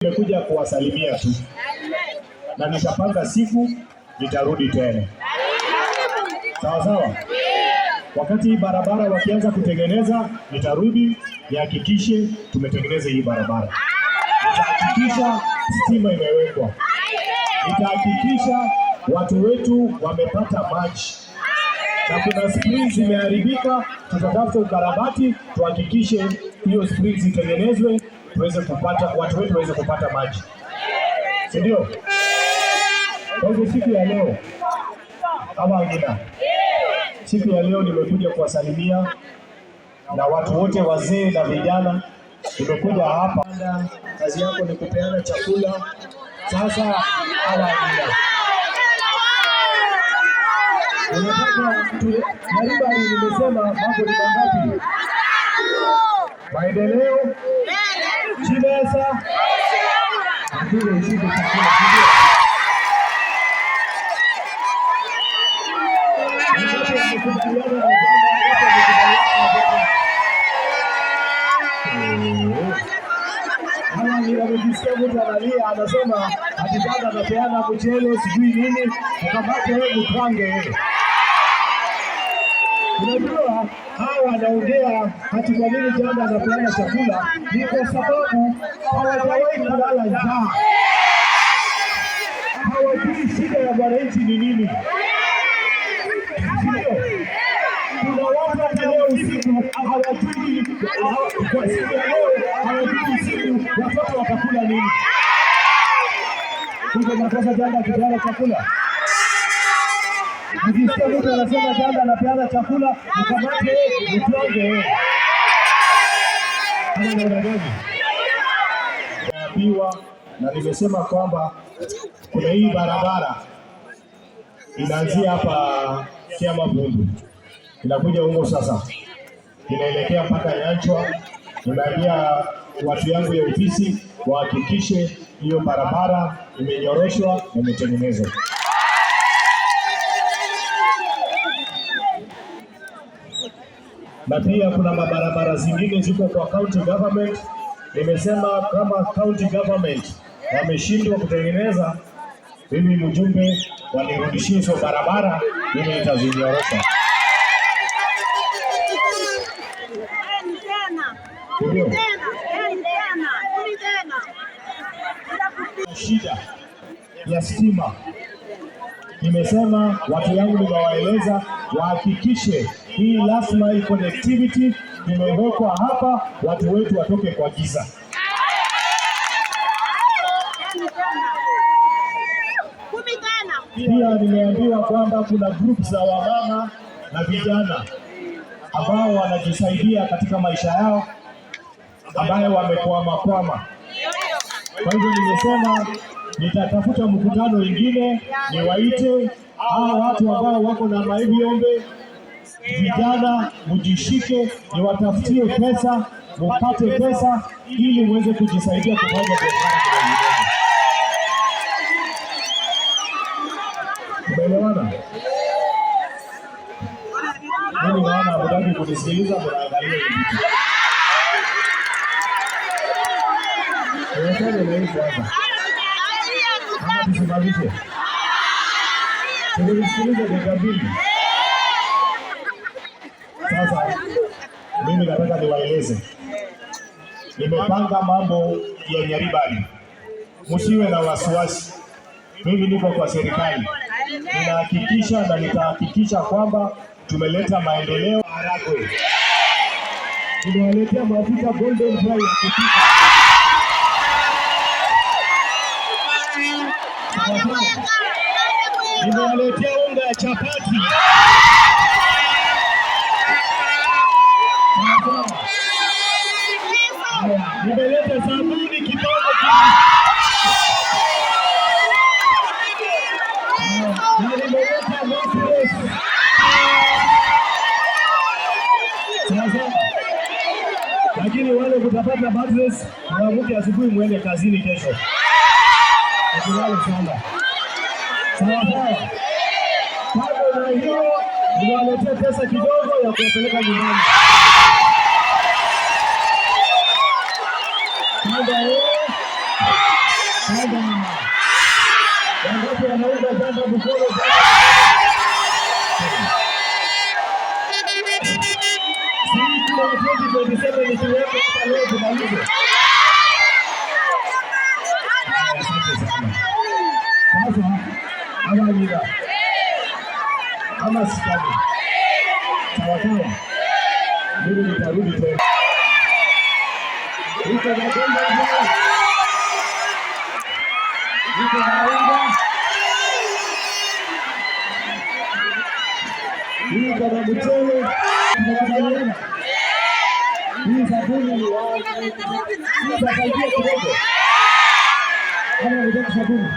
Nimekuja kuwasalimia tu na nitapanga siku nitarudi tena, sawa sawa. Wakati hii barabara wakianza kutengeneza, nitarudi nihakikishe tumetengeneza hii barabara. Nitahakikisha stima imewekwa, nitahakikisha watu wetu wamepata maji, na kuna springs zimeharibika, tutatafuta ukarabati tuhakikishe hiyo springs itengenezwe, tuweze kupata watu wetu waweze kupata maji, si ndio? Kwa hivyo siku ya leo kama wengine, siku ya leo nimekuja kuwasalimia na watu wote wazee na vijana. Nimekuja hapa, kazi yako ni kupeana chakula. Sasa hawa wengine unataka Nyaribari, nimesema mambo ni mangapi? Maendeleo, Chibesa, mpige ishike chakula, si ndio? Wangapi wamekubaliana na jana? Wangapi wamekubaliana na jana? Hawa ni wamejisikia mtu analia, anasema ati baba anapeana mchele sijui nini, ukamate wewe mtwange wewe. Unajua hawa wanaongea ati kwa nini jana anapeana chakula? Ni kwa sababu hawajawahi kulala njaa, hawajui shida ya mwananchi ni nini, si ndio? Kuna watu hata leo usiku hawajui, kwa siku ya leo hawajui usiku watoto watakula nini. Kuko makosa jana akipeana chakula. Ukisikia mtu anasema jana anapeana chakula, mkamate mtwange. Kama namna gani? Naambiwa na nimesema kwamba kuna hii barabara inaanzia hapa Kiama Bundu inakuja huko sasa inaelekea mpaka Nyanchwa. Nimeambia watu yangu ya ofisi wahakikishe hiyo barabara imenyoroshwa na imetengenezwa. Na pia kuna mabarabara zingine ziko kwa county government. Nimesema kama county government wameshindwa kutengeneza, mimi mjumbe wanirudishie hizo barabara, mimi nitazinyorosha. Ndio shida ya stima. Nimesema watu yangu, nimewaeleza wahakikishe hii last mile connectivity imewekwa hapa, watu wetu watoke kwa giza. Pia nimeambiwa kwamba kuna group za wamama na vijana ambao wanajisaidia katika maisha yao ambayo wamekwama kwama. Kwa hivyo nimesema nitatafuta mkutano ingine niwaite hawa watu ambao wako na maivyombe, vijana mjishike, niwatafutie pesa, mupate pesa ili muweze kujisaidia kufanya biashara kidogo kidogo. Tumeelewana? Mimi naona hamtaki kunisikiliza, mnaangalia hivi vitu. Tuwekane na hii kwanza, ama tusimamishe? Tulisikiliza dakika mbili. Sasa mimi nataka niwaeleze, nimepanga mambo ya Nyaribari, msiwe na wasiwasi. Mimi niko kwa serikali, ninahakikisha na nitahakikisha kwamba tumeleta maendeleo Haragwe. Nimewaletea mafuta Golden Fry ya kupika. Sawa sawa. Nimewaletea unga ya chapati. Sawa sawa. Haya, nimeleta sabuni kidogo na nimeleta mattress. Sawa sawa. Lakini wale mtapata mattress, mwamuke asubuhi muende kazini kesho. Usilale sana. Sawa sawa. Kando na hiyo, niwaletea pesa kidogo ya kuwapeleka nyumbani. Kando ya hiyo, Sasa wangapi wanaunga jamba mkono? Siku ya 2027 nikiwepo hapa leo tumalize. Asante sana. Sasa ama ama sitaki. Sawa sawa. Mimi nitarudi tena. Niko na bomba hapa. Niko na unga. Niko na mchele. Tunakubaliana. Hii sabuni ni hii itasaidia kidogo. Kama unataka sabuni.